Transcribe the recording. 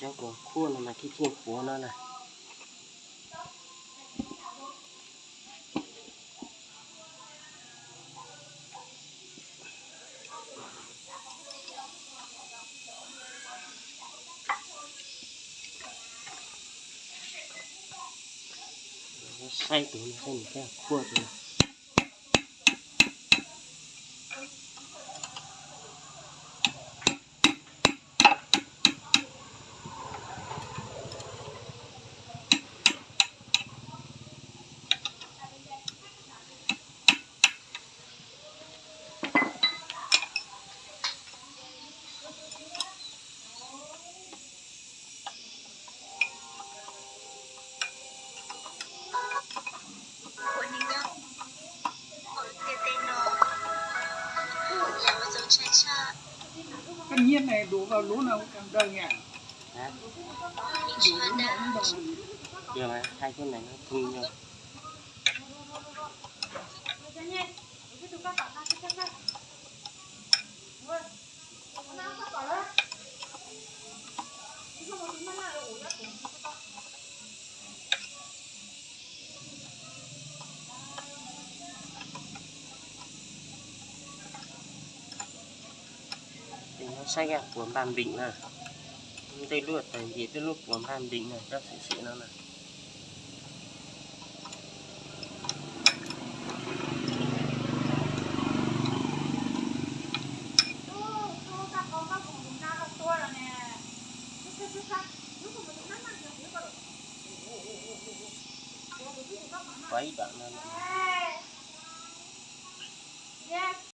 Cov uas khuaj no mas thiaj tseem puav no na. Saib tus no saib nws thiaj khuaj tus no. Koj nyiaj ne, dua lub no kawg nkaus nya. Hais koj neeg no pw no. Ces no saib puas npaj npeem na. Tej lub tawg nce, tej lub puas npaj npeem na, cov xwm xwm no na. Pov ib dam no.